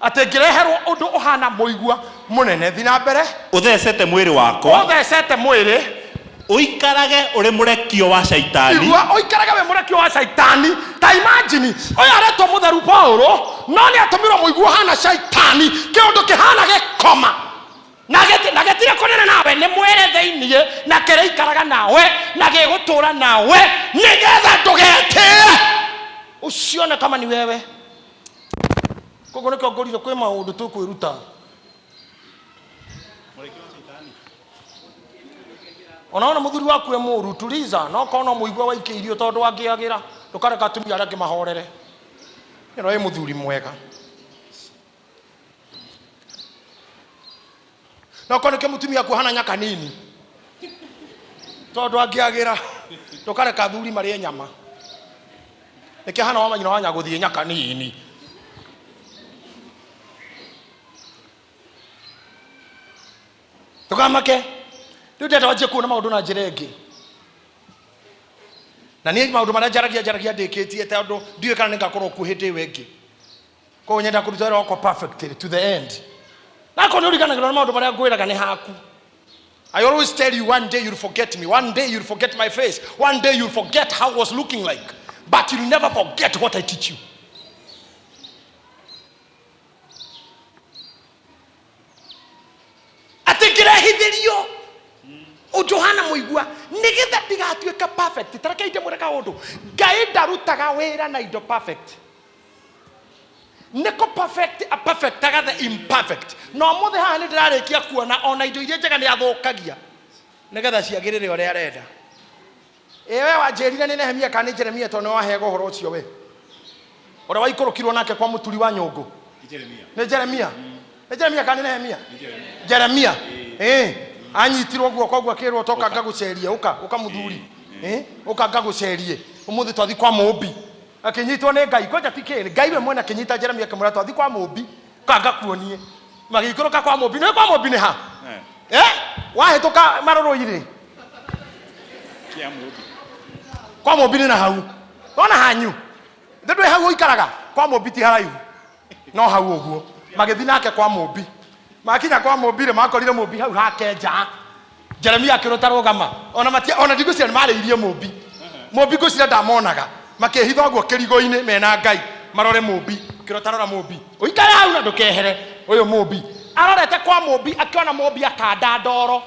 Atĩ ngĩreherwo ũndũ ũhana mũigua mũnene. Thiĩ na mbere. Ũthecete mwĩrĩ wakwa. Ũthecete mwĩrĩ. Ũikarage ũrĩ mũrekio wa Shaitani. Igua, ũikarage wĩ mũrekio wa Shaitani. Ta imagine, ũyũ aretwo mũtheru Paulo, no nĩ atũmirwo mũigua ũhana Shaitani, kĩũndũ kĩhana gĩkoma. Na gĩtirĩ kũnene nawe, nĩ mwĩrĩ thĩiniĩ, na kĩrĩikaraga nawe, na gĩgũtũra nawe, nĩgetha ndũgetĩe. Usione kama ni wewe. Koguo nĩkĩo ngũrire kwĩ maũndũ tũkwĩruta. Onaona mũthuri waku e mũũru, tuliza, no korwo no mũigua waikĩirio tondũ angĩagĩra, ndũkareka atumia arĩa angĩ mahorere. Ĩno ĩ mũthuri mwega. No korwo nĩkĩo mũtumia waku ahana nyaka nini, tondũ angĩagĩra, ndũkareka athuri marĩe nyama. Nĩkĩo ahana wa manyina wa nyagũthiĩ nyaka nini. Ndũkamake. Rĩu ndĩrenda wanjie kuona maũndũ na njĩra ĩngĩ. Na niĩ maũndũ marĩa njaragia, njaragia ndĩkĩtie, tondũ ndiũĩ kana nĩngakorwo kuo hĩndĩ ĩyo ĩngĩ. Koguo nyenda kũruta wĩra wakwa perfectly to the end. Na akorwo nĩ ũriganagĩrwo nĩ maũndũ marĩa ngwĩraga nĩ haku. I always tell you, one day you'll forget me, one day you'll forget my face, one day you'll forget how I was looking like, but you'll never forget what I teach you. Atĩ ngĩrehithĩrio ũndũ ũhana mũigua nĩgetha ndigatuĩke perfect. Ta reke ndĩmwĩre kaũndũ, Ngai ndarutaga wĩra na indo perfect. Nĩkũ perfect a perfectaga the imperfect. Na ũmũthĩ haha nĩ ndĩrarĩkia kuona ona indo iria njega nĩ athũkagia nĩgetha ciagĩrĩre ũrĩa arenda. Ĩ we wanjĩrire nĩ Nehemia kana nĩ Jeremia, tondũ nĩ waheaga ũhoro ũcio we ũrĩa waikũrũkirwo nake kwa mũturi wa nyũngũ. Nĩ Jeremia. Nĩ Jeremia kana nĩ Nehemia? Jeremia. Eh, anyitirwo guoko ũguo akĩrwo toka ngagũcerie, ũka ũka mũthuri. Eh, ũka ngagũcerie. Ũmũthĩ twathi kwa mũmbi. Akĩnyitwo nĩ Ngai. Kwanja ti kĩ, Ngai we mwene akĩnyita Jeremia akĩmwĩra twathi kwa mũmbi, ũka ngakuonie. Magĩikũrũka kwa mũmbi. Nĩ kwa mũmbi nĩ ha? Eh, wahĩtũka marũrũ-irĩ. Kĩa mũmbi. Kwa mũmbi nĩ na hau. Wona hanyu. Ndĩ ndwĩ hau ũikaraga. Kwa mũmbi ti haraihu. No hau ũguo. Magĩthiĩ nake kwa mũmbi. Makinya kwa mũmbi rĩ, makorire mũmbi hau hake nja. Jeremia akĩrwo ta rũgama. Ona matia ona ndigwĩciria nĩ marĩirie mũmbi. Mũmbi ngwĩciria ndamonaga. Makĩhitha ũguo kĩrigo-inĩ mena Ngai marore mũmbi. Akĩrwo ta rora mũmbi. Ũikare hau na ndũkehere. Ũyũ mũmbi. Arorete kwa mũmbi akĩona mũmbi akanda ndoro.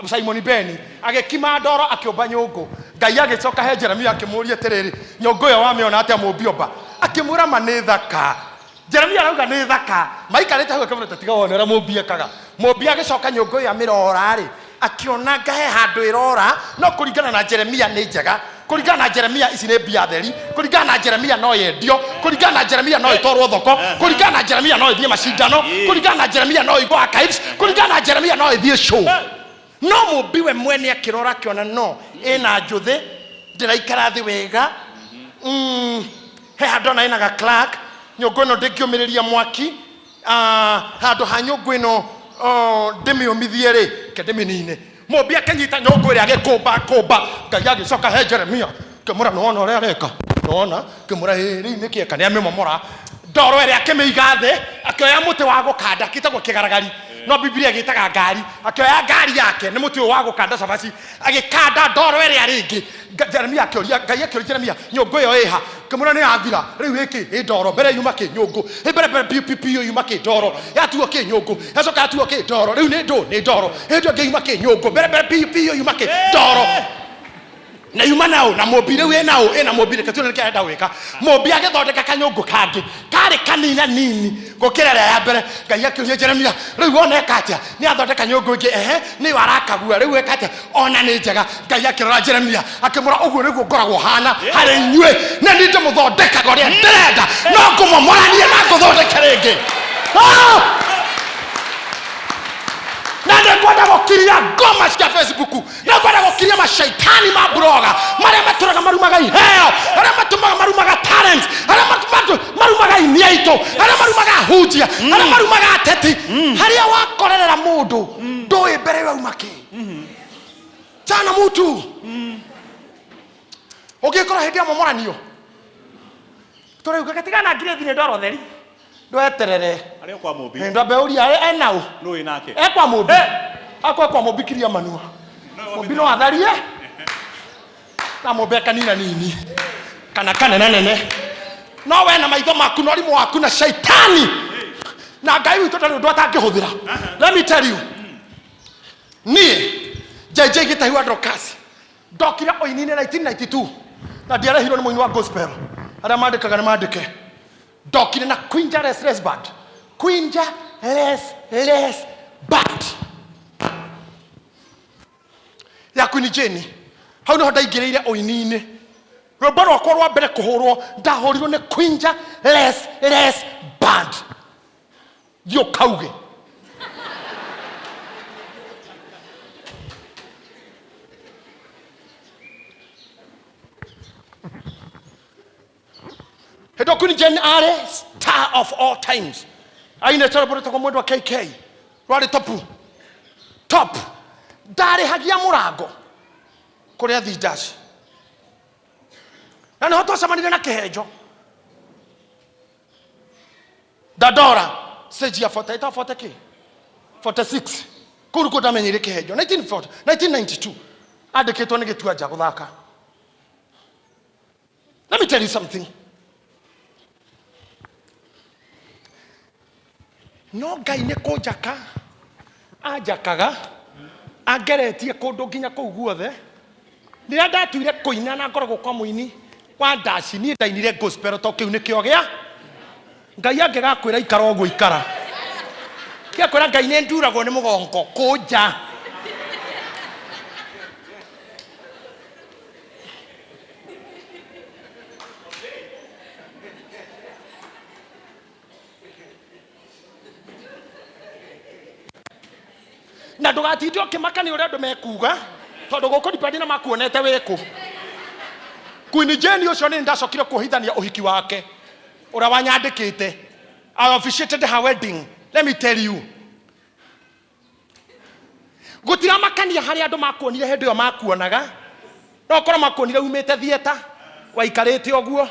Simon Beni agĩkima ndoro akĩũmba nyũngũ. Ngai agĩcoka he Jeremia akĩmũria atĩrĩrĩ, nyũngũ ĩyo wamĩona atĩa mũmbi omba? Akĩmwĩra ma nĩ thaka. Jeremia arauga nĩ thaka. Maikarĩte hau akĩmwĩra ta tiga wone ũrĩa mũmbi ekaga. Mũmbi agĩcoka nyũngũ ĩyo amĩrora-rĩ, akĩona anga he handũ ĩrora, no kũringana na Jeremia nĩ njega. Kũringana na Jeremia ici nĩ mbia theri. Kũringana na Jeremia no yendio. Kũringana na Jeremia no ĩtwarwo thoko. Kũringana na Jeremia no ĩthiĩ macindano. Kũringana na Jeremia no ĩigwo archives. Kũringana na Jeremia no ĩthiĩ show. No mũmbi we mwene akĩrora akĩona no ĩna njũthĩ, ndĩraikara thĩ wega. He handũ ona ĩna ga crack, nyũngũ ĩno ndĩngĩũmĩrĩria mwaki. Handũ ha nyũngũ ĩno ndĩmĩũmithie rĩ, reke ndĩmĩnine. Mũmbi akĩnyita nyũngũ ĩrĩa agĩkũmba kũmba. Ngai agĩcoka he Jeremia akĩmwĩra nĩwona ũrĩa areka, nĩwona? Akĩmwĩra ĩĩ, rĩu nĩkĩ eka? Nĩamĩmomora. Ndoro ĩrĩa akĩmĩiga thĩ, akĩoya mũtĩ wa gũkanda kĩtagwo kĩgaragari, no Bibilia ĩgĩtaga ngari. Akĩoya ngari yake, nĩ mũtĩ ũyũ wa gũkanda cabaci, agĩkanda ndoro ĩrĩa rĩngĩ. Jeremia akĩũria, Ngai akĩũria Jeremia, nyũngũ ĩyo ĩha? Akĩmwĩra nĩ yathira, rĩu ĩkĩ? Ĩ ndoro. Mbere yuma kĩ? Nyũngũ. Ĩ mbere mbere piũ piũ piũ yuma kĩ? Ndoro. Yatuo kĩ? Nyũngũ. Yacoka yatuo kĩ? Ndoro. Rĩu nĩ ndũ? Nĩ ndoro. Hĩndĩ ĩyo ĩngĩ yuma kĩ? Nyũngũ. Mbere mbere piũ piũ yuma kĩ? Ndoro. Na yuma naũ? Na mũmbi. Rĩu ĩ naũ? Ĩ na mũmbi. Reke tuone nĩkĩ arenda gwĩka. Mũmbi agĩthondeka kanyũngũ kangĩ karĩ kanina nini gũkĩra ĩrĩa ya mbere. Ngai akĩũria Jeremia, rĩu wona eka atĩa? Nĩ athondeka nyũngũ ĩngĩ. Ehe, nĩyo arakagua. Rĩu eka atĩa? Ona nĩ njega. Ngai akĩrora Jeremia akĩmwĩra, ũguo nĩguo ngoragwo hana harĩ inyuĩ, na niĩ ndĩmũthondekaga ũrĩa ndĩrenda, no ngũmomoranie na ngũthondeke rĩngĩ. Ah! Na nĩngwenda gũkiria ngoma cia Facebook, nĩngwenda gũkiria macaitani ma blogger marĩa matũraga marumaga iheo, arĩa matũmaga marumaga talent, arĩa marumaga aini aitũ, arĩa marumaga ahunjia, arĩa marumaga ateti. Harĩa wakorerera mũndũ ndũĩ mbere ĩyo auma kĩ. Chana mutu ũngĩkora hĩndĩ ya momoranio tũraugaga tigana ngirĩthi nĩ ndoro theri ndweterere. Arĩ o kwa mũmbi. Ndwambe ũria enaũ. Nũ wĩ nake? E kwa mũmbi. Akwa kwa mũmbi kiria manua. Mũmbi no atharie na mũmbe kanina nini kana kanene nene, no we na maitho maku na ũrimũ waku na shaitani na Ngai witũ ndarĩ ũndũ atangĩhũthĩra. Let me tell you, niĩ JJ Gĩtahi wa Dorcas ndokire ũini-inĩ 1992 na ndiarehirwo nĩ mũini wa gospel, arĩa mandĩkaga nĩ mandĩke. Ndokire na Quinja Les Les Band, Quinja Les Les Band ya Queen Jane. Hau niho ndaingĩrĩire ũini-inĩ. Rwĩmbo rwakwa rwa mbere kũhũrwo ndahũrirwo nĩ Quinja Les Les Band. Thiĩ ũkauge hĩndĩ ĩyo Queen Jane arĩ star of all times, ainĩte rwĩmbo rwĩtagwo Mwendwa KK, rwarĩ topu top. Ndarĩhagia mũrango kũrĩa Thindaci, na nĩho twacemanirie na kĩhenjo Dandora stage ya 40, ĩtagwo 40 kĩ? 46. Kũu nĩkuo ndamenyeire kĩhenjo 1940, 1992 andĩkĩtwo nĩ gĩtuanja gũthaka. Let me tell you something. No Ngai nĩ kũnjaka anjakaga, angeretie kũndũ nginya kũu guothe. Rĩrĩa ndatuire kũina na ngoragwo kwa mũini wa ndaci, niĩ ndainire gospel to kĩu nĩkĩo gĩa Ngai. Angĩgakwĩra ikara ũguo ikara, kĩakwĩra Ngai nĩ nduragwo nĩ mũgongo kũnja. Na ndũgatinde ũkĩmaka nĩ ũrĩa andũ mekuga, tondũ gũkũ depend na makuonete wĩkũ. Queen Jane ũcio nĩ ndacokire kuohithania ũhiki wake ũrĩa wanyandĩkĩte. I officiated her wedding. Let me tell you, gũtiramakania harĩa andũ makuonire hĩndĩ ĩyo makuonaga. No korwo makuonire umĩte thieta, waikarĩte ũguo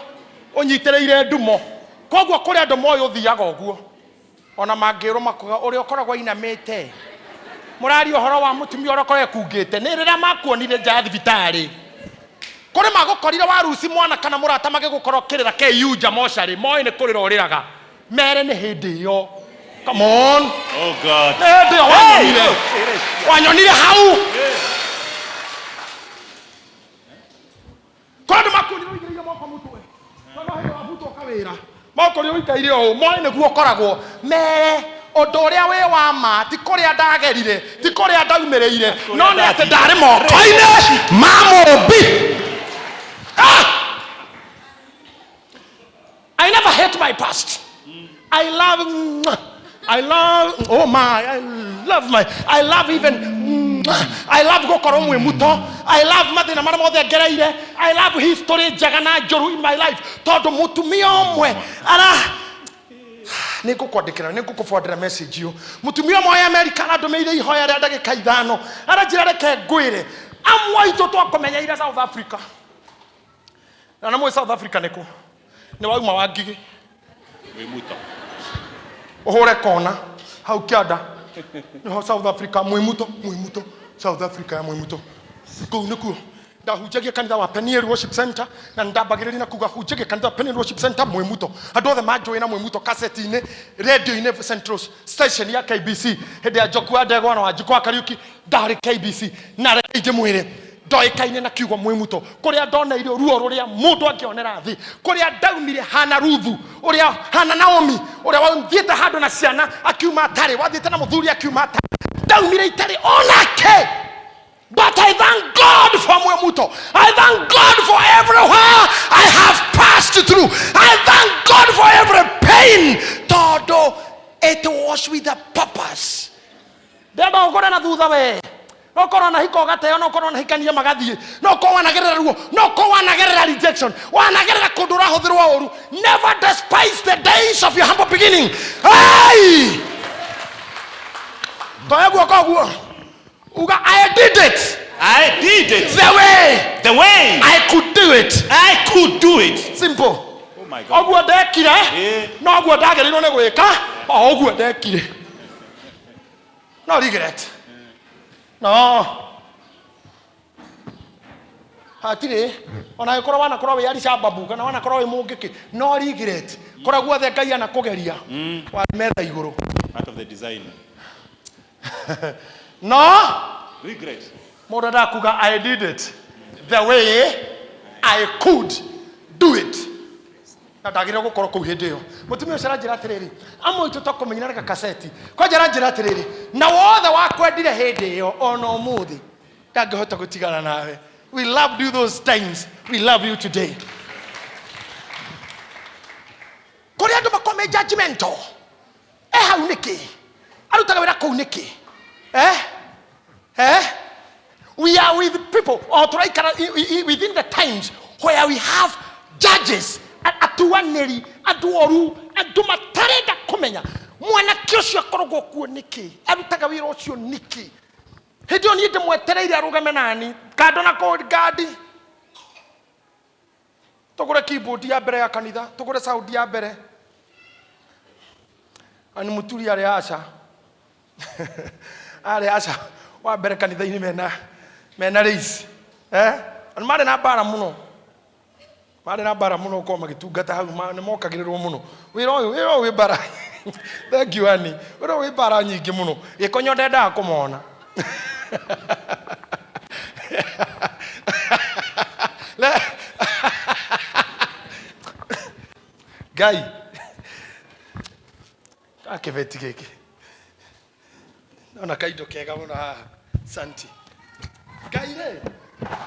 ũnyitĩrĩire ndumo, koguo kũrĩ andũ moĩ ũthiaga ũguo, ona mangĩrwo makuga ũrĩa ũkoragwo ainamĩte, mũraria ũhoro wa mũtumia ũrĩa ũkoragwo ekungĩte. Nĩ rĩrĩa makuonire nja ya thibitarĩ, kũrĩ magũkorire waruci mwana kana mũrata magĩgũkora ũkĩrĩra KU nja mocarĩ, moĩ nĩ kũrĩra ũrĩraga, mere nĩ hĩndĩ ĩyo. Come on. Oh God. Nĩ hĩndĩ ĩyo wanyonire, wanyonire hau. Kũrĩ andũ makuonire ũigĩrĩire moko mũtwe tondũ hĩndĩ wabutwo kawĩra, makorire ũikaire ũũ, moĩ nĩguo ũkoragwo. Mere ũndũ ũrĩa wĩ wa ma, ti kũrĩa ndagerire, ti kũrĩa ndaumĩrĩire, no nĩ atĩ ndarĩ moko-inĩ ma Mũũmbi. Ah! I never hate my past. I love, oh my, I love my, I love even, I love gũkorwo mwĩ muto. I love mathĩna marĩa mothe ngereire. I love history njega na njũru in my life. Tondũ mũtumia ũmwe ara nĩ ngũkwandĩkĩra, nĩ ngũkũbwandĩra message ĩyo. Mũtumia ũmwe wa America arandũmĩire ihoya rĩa ndagĩka 5, aranjĩra reke ngwĩre, amwe aitũ twakũmenyeire South Africa. Na namũĩ South Africa nĩkũ? Nĩ wauma wa ngigĩ. Wĩ muto. Ũhũre kona hau kĩanda nĩho South Africa. Mwĩmuto, Mwĩmuto, South Africa ya Mwĩmuto, kũu nĩkuo ndahunjagia kanitha wa Peniel Worship Center, na ndambagĩrĩria na kuga hunjagia kanitha wa Peniel Worship Center Mwĩmuto. Andũ othe manjũĩ na Mwĩmuto, kaseti-inĩ, radio-inĩ, Central Station ya KBC, hĩndĩ ya Njoku wa Ndegwa na Wanjikũ wa Kariuki, ndarĩ KBC. Na reke ndĩmwĩre, ndoĩkaine na kiugo Mwĩmuto, kũrĩa ndoneire ruo rũrĩa mũndũ angĩonera thĩ, kũrĩa ndaumire hana Ruthu ũrĩa hana Naomi, ũrĩa wathiĩte handũ na ciana akiuma atarĩ, wathiĩte na mũthuri akiuma atarĩ. Ndaumire itarĩ onake. But I thank God for Mwemuto. I thank God for everywhere I have passed through. I thank God for every pain. Tondũ it was with a purpose. Ndenda ũkore na thutha we. No korwo na hiko ũgateo, no korwo na hikania magathiĩ, no korwo wanagerera ruo, no korwo wanagerera rejection, wanagerera kũndũ ũrahũthĩrwo ũru. Never despise the days of your humble beginning. Hey! Toya guoko ũguo. Uga, "I did it I did it the way the way I could do it." I could do it. Simple. Oh my God. Ũguo ndekire, noguo ndagĩrĩirwo nĩ gwĩka, o ũguo ndekire. No regret. No. Hatirĩ ona angĩkorwo wanakorwo wĩ Alishababu kana wanakorwo wĩ mũngĩkĩ, no regret. Kũrĩa guothe Ngai anakũgeria, warĩ metha igũrũ. Part of the design. No Regret. Mũndũ endaga kuga, "I did it the way I could do it." Na ndagĩrĩirwo gũkorwo kũu hĩndĩ ĩyo. Mũtumia ũcio aranjĩra atĩrĩrĩ, amwe aitũ tũkũmenyera na gakaseti kwanja. Aranjĩra atĩrĩrĩ, na wothe wakwendire hĩndĩ ĩyo, ona ũmũthĩ ndangĩhota gũtigana nawe. We loved you those times, we love you today. Kũrĩ andũ makorwo me judgmental. E hau nĩkĩ? Arutaga wĩra kũu nĩkĩ? Eh? Eh? We are with people or tũraikara within the times where we have judges, atuanĩri, andũ oru, andũ matarenda kũmenya mwanake ũcio akoragwo kuo nĩkĩ, arutaga wĩra ũcio nĩkĩ. Hĩndĩ ĩyo niĩ ndĩmwetereire arũgame nani kando na kũ ngandi, tũgũre keyboard ya mbere ya kanitha, tũgũre sound ya mbere. Ani mũturi arĩ aca, arĩ aca wa mbere kanitha-inĩ mena race, eh, na marĩ na mbara mũno, marĩ na mbara mũno gũkorwo magĩtungata hau. Nĩ mokagĩrĩrwo mũno. Wĩra ũyũ wĩ mbara. Thank you, Annie. Wĩra ũyũ wĩ mbara nyingĩ mũno. Gĩkonyo ndendaga kũmona. Ngai akĩbeti gĩkĩ nona kaindo kega mũno haha. Santi Ngai rĩ.